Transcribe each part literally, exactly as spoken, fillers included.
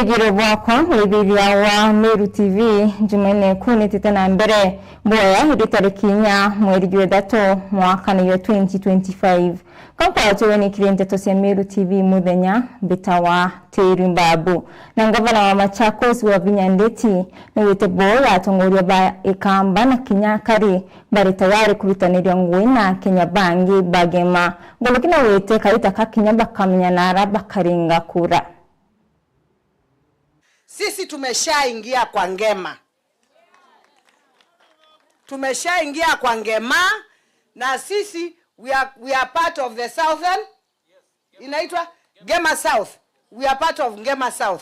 Giro bwakwa, withithia wa Meru T V, Jumanne kuu nitite na mbere. Bwoya iri tariki inya mweri jwa ithatu mwakani jwa twenty twenty-five. Ka nkwatwe nikire nteto cia Meru T V muthenya, mbitawa Teri Mbabu. Na ngavana wa Machakos Wavinya Ndeti niwite bo ya atongoria ba Ikamba na kinya kari bari tayari kurutaniria ngugi na Kenya bangi bagema. Ngoloki na wite karita ka kinya bakamenya na ara bakaringa kura. Sisi tumeshaingia kwa ngema. Tumeshaingia kwa ngema, na sisi we are, we are part of the southern, inaitwa Ngema South. We are part of Ngema South.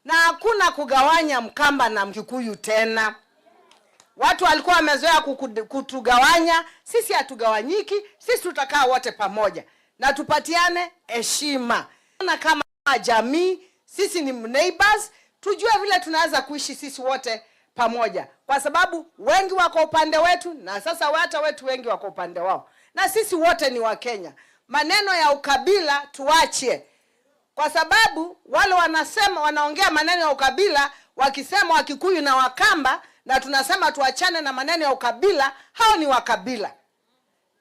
Na hakuna kugawanya Mkamba na Mkikuyu tena. Watu walikuwa wamezoea kuku-, kutugawanya, sisi hatugawanyiki, sisi tutakaa wote pamoja. Na tupatiane heshima. Na kama jamii, sisi ni neighbors, tujue vile tunaweza kuishi sisi wote pamoja, kwa sababu wengi wako upande wetu na sasa hata wetu wengi wako upande wao, na sisi wote ni Wakenya. Maneno ya ukabila tuache, kwa sababu wale wanasema, wanaongea maneno ya ukabila wakisema Wakikuyu na Wakamba, na tunasema tuachane na maneno ya ukabila, hao ni wakabila.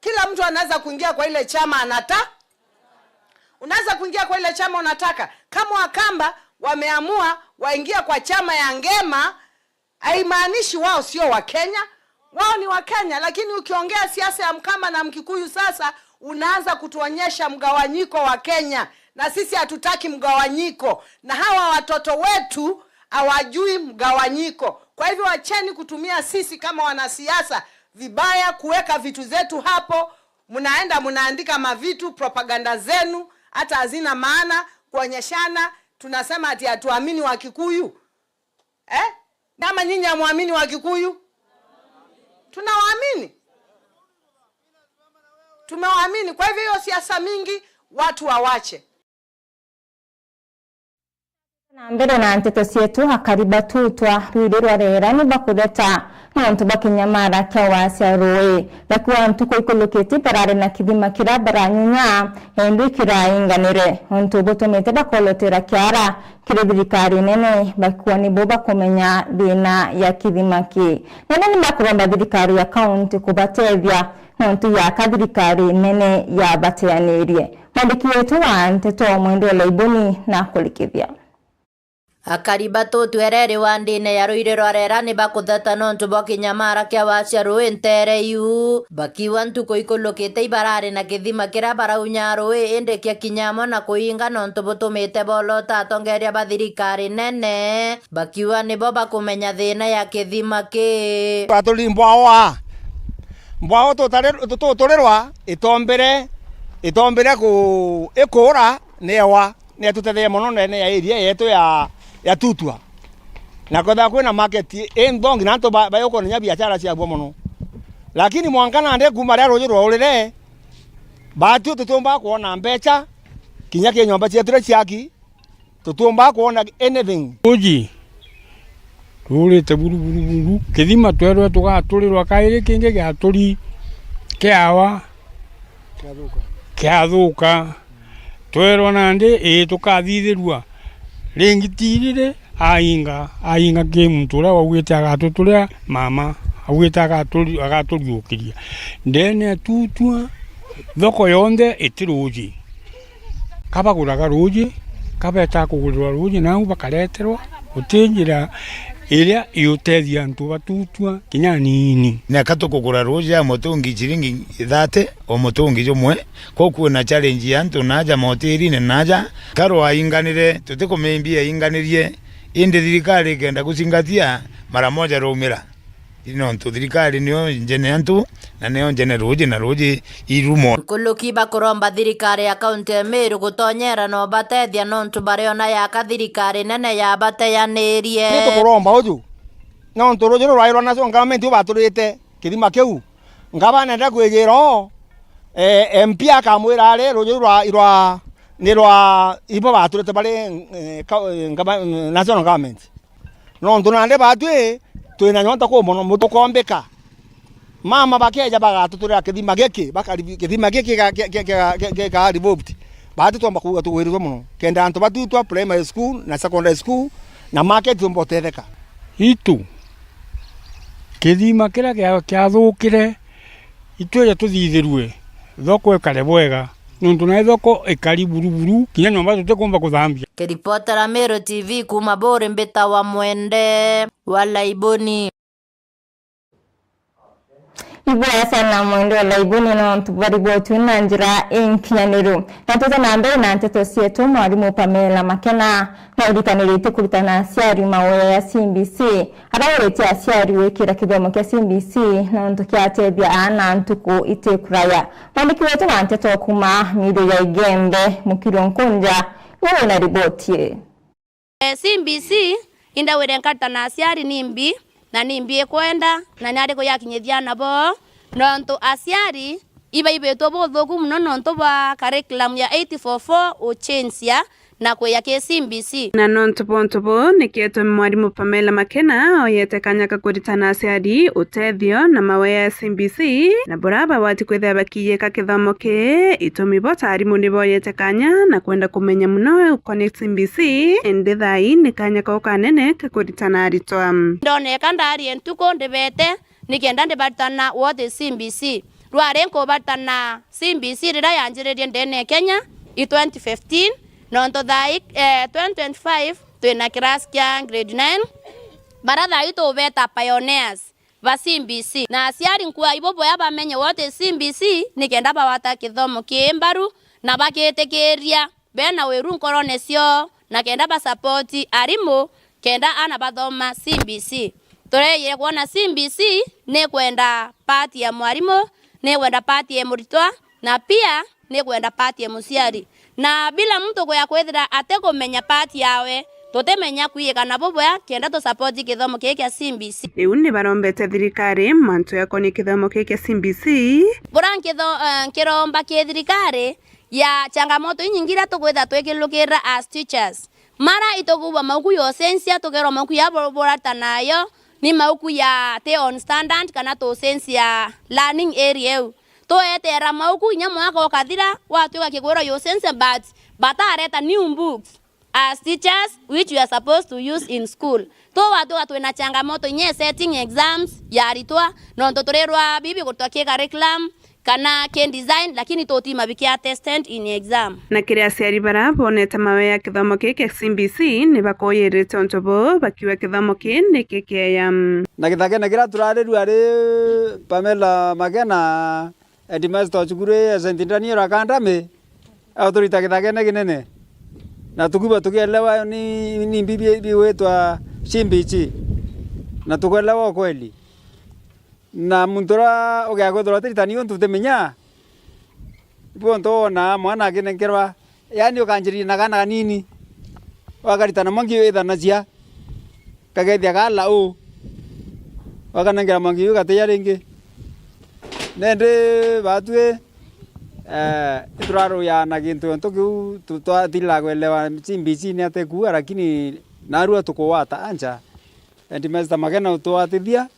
Kila mtu anaweza kuingia kwa ile chama anata-, unaweza kuingia kwa ile chama unataka. Kama Wakamba wameamua waingia kwa chama ya Ngema, haimaanishi wao sio Wakenya. Wao ni Wakenya, lakini ukiongea siasa ya Mkamba na Mkikuyu sasa, unaanza kutuonyesha mgawanyiko wa Kenya, na sisi hatutaki mgawanyiko, na hawa watoto wetu hawajui mgawanyiko. Kwa hivyo, wacheni kutumia sisi kama wanasiasa vibaya, kuweka vitu zetu hapo. Mnaenda mnaandika mavitu, propaganda zenu hata hazina maana, kuonyeshana tunasema ati hatuamini Wakikuyu. Eh? Ama nyinyi hamwamini Wakikuyu? Tunawaamini. Tumewaamini. Kwa hivyo, hiyo siasa mingi watu wawache. Na mbere na nteto cietu, akari ba Tutwa rwiri rwa Rera ni bakutheta nontu bwa kinyamara kia wasia rui. Bakiuga ntuku ikulukite barari na kithima kiria baranyunya, indi kirainganire, untu butumite bakolotera kiara kiri thirikari nene, bakiuga nibo bakumenya thina ya kithima ki. Nene ni bakuromba thirikari ya kaunti kubatethia nontu yaka thirikari nene yabateanirie. Mwandiki wetu wa nteto Mwendwa Laiboni nakurikithia. Akari ba Tutwa riri wa ndine ya rwiri rwa Rera ni bakutheta nontu bwa kinyamara kia wasia rui ntere iu, bakiuga ntuku ikulukite ibarari na kithima kiria baraunya rui, indi kiakinya amwe na kuinga nontu butumite bolota atongeria ba thirikari nene, bakiuga nibo bakumenya thina ya kithima ki. Aturi mbwawa, mbwawa tutari-, tu-, tuturirwa itombere, itombere ku-, ikuura ni ewa. Ni atutetheerie mono ndene ya area yetu ya, ya Tutwa. Na kwethagwa kwina market inthongi na antu ba-, bayukuona kinya biashara ciabua mono. Lakini mwanka nandi kuuma riria ruuji rwaurire, baatwi tutiumba kwona mbeca, kinya ki nyomba cietu iria ciaki, tutiumba kwona anything. Ruuji ruurite buru, buru, buru. Kithima twerwe tugaturirwa kairi kingi giaturi kiawa, kiathuka. Twerwa nandi, ii, tukathithirua. Ringi ti riri, ainga, ainga ki muntu uria waugite agatuturia, mama, augite agaturi-, agaturiukiria. Ndene ya Tutwa, thoko yonthe iti ruuji. Kabaguraga ruuji, kabeta kugurirwa ruuji, nau bakareterwa, guti njira iria iutethia antu ba Tutwa kinya anini. Neka tukugura ruuji ya mutungi ciringi thirty o mutungi jumwe, kwou kwina challenge ya antu naaja mahotelini naaja. Ka rwainganire, tutikumimbia inganirie, indi thirikari ikenda gucingatia, mara moja rwaumira. Nontu thirikari niyo njene antu, na niyo njene ruuji, na ruuji irumo. Nkuluki bakuromba thirikari ya kaunti ya Meru gutonyera na ubatethia nontu bariona yaka thirikari nene yabateanirie. Ni tukuromba uju, nontu ruuji ruu rwairwa national government ubaturite kithima kiu, ngavana enda kwijira o, eh, M P akamwira ari ruuji ruu rwa, rwa, ni rwa ibo baturite bari, eh, ka-, eh, ngava-, national government. Nontu nandi baatwi twina nyonta kuu mono, mutu ukombika. Mama bakeeja bagatuturira kithima giki, bakari-, kithima giki ga-, gi-, gi-, gi-, gi-, gikaa revolved. Baati twomba kuuga tugwirirwe mono, kenda antu batu twa primary school na secondary school na market twomba utetheka. Itu, kithima kiria kia-, kiathukire, itwire tuthithirue, thoko ikare bwega, nontu nayo thoko ikari buruburu, kinya nyomba tutikumba kuthambia. Kiripotera Meru T V kuuma Buuri, mbitawa Mwende wa Laiboni. Ibwega sana Mwende wa Laiboni nontu bwa riboti na njira inkinyaniru. Na tuje na mbere na nteto cietu, mwarimu Pamela Makena nairikaniritie kuritana aciari mawoya ya C B C. Arauritie aciari gwikira kithomo kia C B C nontu kiatethia aana ntuku itikuraya. Mwandiki wetu wa nteto kuuma Miru ya Igembe, Mukiri Nkunja, niwe wina riboti ii. Eh, C B C indawire nkarita na aciari ni mbi, na ni mbi ikwenda, na ni ariku yakinyithia aana boo, nontu aciari ibaibitwe buthuku mono nontu bwa curriculum ya eight four four ucenjia na kwija ki C B C. Na nontu bwa untu buu, nikio itumi mwarimu Pamela Makena oyete kanya ka kuritana aciari utethio na mawe ya C B C, na buria babati kwithira bakiiyika kithomo kii. Itumi bo ta arimu ni boyete kanya na kwenda kumenya mono ukoni C B C, indi thaa ii ni kanya kau kanene ka kuritana aritwa. Ndoneka ndaarie ntuku ndibete nikenda ndibaritana what is C B C. Rwari nkubaritana C B C riria yanjiririe ndene ya Kenya i twenty fifteen, nontu thaa ii, eh, twenty twenty-five twina class kia grade nine, baria thaa ii tubeta pioneers ba C B C. Na aciari nkwaa ibo boya bamenye what is C B C, nikenda bagwata kithomo kii mbaru na bagitikiria bena wiru nkorone ciao, na kenda ba support arimu, kenda aana bathoma C B C. Tureejire kwona C B C ni kwenda part ya mwarimu, ni kwenda part ya muritwa, na pia ni kwenda part ya muciari. Na bila muntu kuya kwithira atikumenya part yawe, tutimenya kwiika na bubwea kenda tu support kithomo kii kia C B C. Riu ni barombete thirikari mantu yakoni kithomo kii kia C B C. Bura nkitho-, eh, nkiromba ki thirikari ya changamoto inyingi iria tukwithira twikilukirira as teachers. Mara itukubwa mauku ya ucenjia, tukerwa mauku ya bu-, burata nayo ni mauku ya ti on standard kana tucenjia learning area iu. Tueteera mauku inya mwaka ukathira, watwika kigwirwa ya ucenjia, but batareta new books as teachers which we are supposed to use in school. Tugatwika twina changamoto inya ya setting exams ya aritwa, nontu turirwa bibi gutwa ki curriculum kana ki design, lakini tutima bikia tested in exam. Na kiri aciari bara bonete mawe ya kithomo kii kia C B C, ni bakoyirite untu buu, bakiuga kithomo kii ni kikieya. Na githakene kiria turarirua ri Pamela Magena, headmaster wa cukuru ya Saint Daniel Academy, aturita githakene kinene. Na tukiuga tukielewa ni, ni mbi bi-, bigwitwa C B C. Na tukwelewa ukweli. Na muntu uria ugia kwithirwa atiritani untu utimenya, ibu untu wona mwana akinenkerwa, yaani ukanjiriria na kaana kanini, wakaritana mwangi withanacia, kagethia kala uu, wakanengera mwangi uu gatiya ringi. Nendi batwi, eh, ituraruya na gintu untu kiu tu-, twatirira kwelewa C B C ni atia ikuuga, lakini narua tukugwata ancha. Headmaster Magena utugwatithia.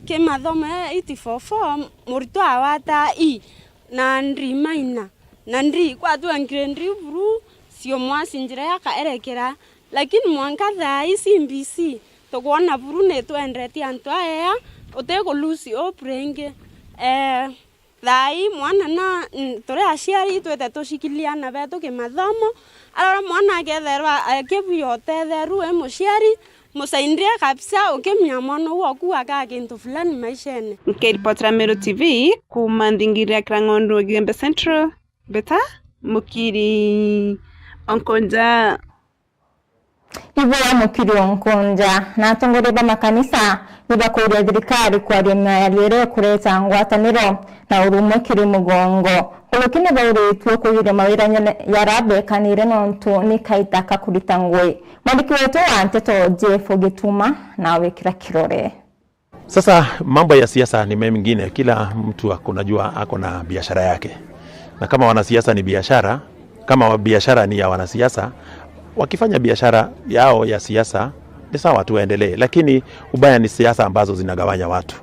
Ki mathomo ya eight four four, muritwa agwata E na D minor, na D, kwatwengire D buru, cio mwasi njira ya kaerekera, lakini mwanka thaa ii C B C, tukwona buru ni twendetie antu aea, uti ku lose hope ringi. Eh, Thaa ii mwana na, n-, turi aciari itwite tucikilia aana betu kimathomo, arora mwana aketherwa akibuya utetheru wi muciari, musaidie kabisa ukimenya mwana uu oku akaa kintu fulani maishene. Nkiripotera Meru T V kuuma Nthingiri ya Kirang'ondu, Igembe Central, Mbita Mukiri Onkonja. Ibu ya Mukiri Onkonja na atongoria ba makanisa ni bakuria thirikari kwaria miario iria ikureta ngwataniro na urumwe kiri mugongo. Nkuruki ni bauritue kugiria mawira nyene ya rabe kanire nontu ni kaita ka kurita ngui. Mwandiki wetu wa nteto Jeff Gituma na wikira kirore. Sasa mambo ya siasa ni mengine, kila mtu ako, unajua, ako na biashara yake, na kama wanasiasa ni biashara, kama wa-, biashara ni ya wanasiasa, wakifanya biashara yao ya siasa ni sawa tu, waendelee, lakini ubaya ni siasa ambazo zinagawanya watu.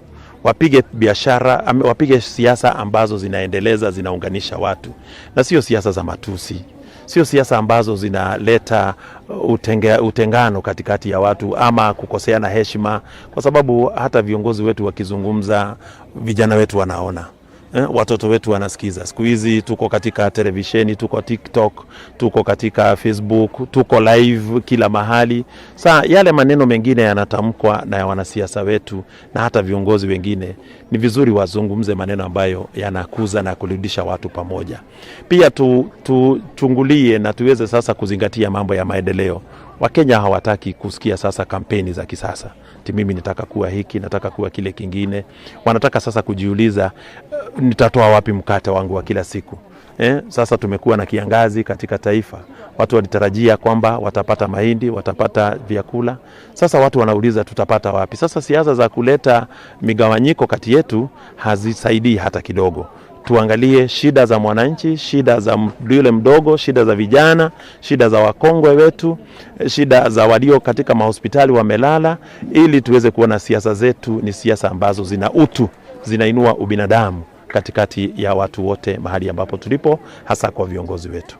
Wapige biashara, am-, wapige siasa ambazo zinaendeleza, zinaunganisha watu, na sio siasa za matusi. Sio siasa ambazo zinaleta utenge-, utengano katikati ya watu ama kukoseana heshima, kwa sababu hata viongozi wetu wakizungumza, vijana wetu wanaona. Eh, watoto wetu wanasikiza. Siku hizi tuko katika televisheni, tuko TikTok, tuko katika Facebook, tuko live kila mahali. Sa yale maneno mengine yanatamkwa na ya wanasiasa wetu na hata viongozi wengine, ni vizuri wazungumze maneno ambayo yanakuza na kurudisha watu pamoja. Pia tu-, tuchungulie na tuweze sasa kuzingatia mambo ya maendeleo. Wakenya hawataki kusikia sasa kampeni za kisasa. Ati mimi nataka kuwa hiki, nataka kuwa kile kingine. Wanataka sasa kujiuliza, "Eh, nitatoa wapi mkate wangu wa kila siku?" Eh, sasa tumekuwa na kiangazi katika taifa. Watu walitarajia kwamba watapata mahindi, watapata vyakula. Sasa watu wanauliza, "Tutapata wapi?" Sasa siasa za kuleta migawanyiko kati yetu hazisaidii hata kidogo. Tuangalie shida za mwananchi, shida za m-, yule mdogo, shida za vijana, shida za wakongwe wetu, eh, shida za walio katika mahospitali wamelala, ili tuweze kuona siasa zetu ni siasa ambazo zina utu, zinainua ubinadamu katikati ya watu wote mahali ambapo tulipo, hasa kwa viongozi wetu.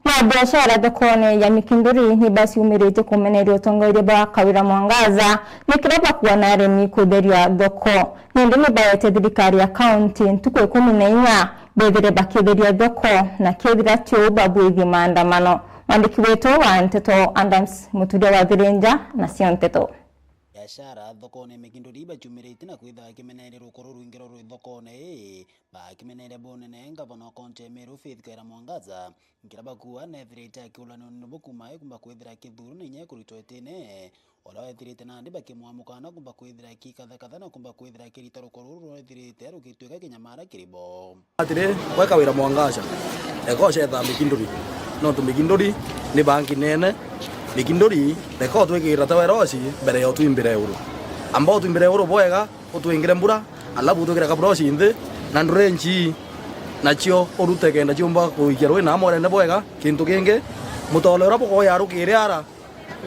Na biashara thokone ya Mikinduri ni baciumiritie kumeneria utongoria bwa Kawira Mwangaza, ni kiria bakuona aremi kutheria thoko. Nindi ni baete thirikari ya kaunti ntuku ikumi na inya bethire bakitheria thoko, na kethira ti uu babwithie maandamano. Mwandiki wetu wa nteto Adams Muturia wa Thirinja na cio nteto. Biashara thokone ya Mikinduri baciumiritie na kwitha bakimeneria rukoro rwingi rwa rwi thokone ii, bakimeneria bunene ngavana wa kaunti ya Meru Faith Kawira Mwangaza, nkira bakuua nethirite akiulanio ni bo kuma ekumba kwithira akithuru na inya ekuritwa itine, uria wethirite nandi bakimwamukana kumba kwithira akikathakatha na kumba kwithira akirita rukoro ruru rwethirite rukitwika kinyamara kiri bo. Atiri, gwe Kawira Mwangaza, reka ucetha Mikinduri. Nontu Mikinduri ni banki nene. Mikinduri, reka utwikirira tawe rosi mbere ya utwimbira iguru. Amba utwimbire iguru bwega, utwingire mbura, alafu utwikire kaburosi nthi, na ndurenchi nacio urute kenda ciumba kuikia rui na amorene bwega. Kintu kingi, mutole uria bukoya arukire ara,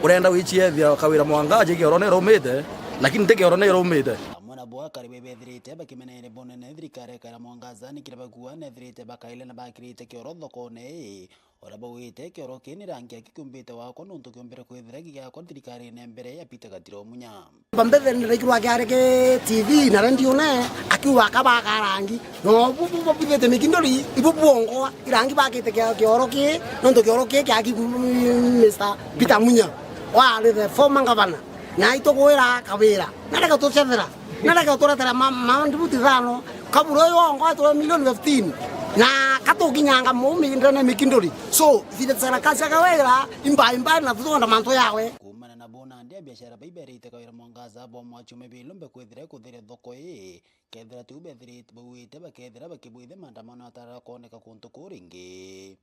urenda gwiciethia Kawira Mwangaza kioro ni raumite, lakini ti kioro ni raumite. Amwe nabo akari bebethirite bakimeneire bunene thirikari ya Kawira Mwangaza ni kiria bakuua nethirite bakaile na bakirite kioro thokone ii, uria bauite kioro kii ni rangi akikiumbite wakwa nontu kiombire kwithira gigiakwa thirikarine mbere ya Peter Gatiro Munya. Bambethe ndiraigirwa kiari ki T V na rendione akiuga akabaka rangi. No bu, bu, bu, bubithite Mikinduri, ibu bwongoa, irangi bakite kia-, kioro ki, nontu kioro ki kiaki bu, Mister Peter Munya, wari the former governor. Na itugwira Kawira, na reke tucethera, na reke turetera ma, ma ndibuti thano, kaburo yo ongoa twa million fifteen, na katukinyanga mumi ndene Mikinduri. So, vile sarakasi ya Kawira, imba, imba, na tutonda mantu yawe. Kumana na bona ndia biashara baiberite Kawira Mwangaza bo mwachume bilombe kwithira kuthire thoko ii, kethira tiu bethirite bauite bakethira bakibwithia maandamano atara kwoneka kuntu kuu ringi.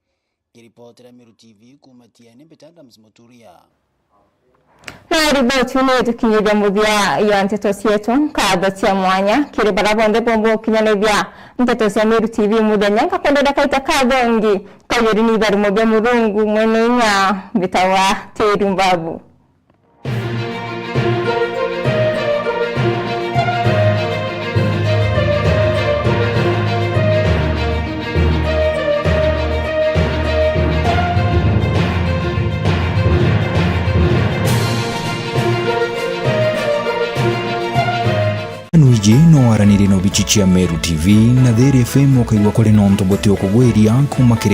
Kiripotera Meru T V kuuma Tiani, mbita Adams Muturia. Na riboti ii ni itukinyithia muthia ya nteto cietu. Nkatho cia mwanya kiri baria bonthe boomba gukinyanithia nteto cia Meru T V muthenya. Nkakwendera kaita kathongi, kaiyuri ni itharimo bia Murungu mwene inya, mbitagwa Teri Mbabu. Nwiji no waranirie na obichi cia Meru T V na Thiri F M, ukaigua kuri nontu buti ukugwiria kuma kiri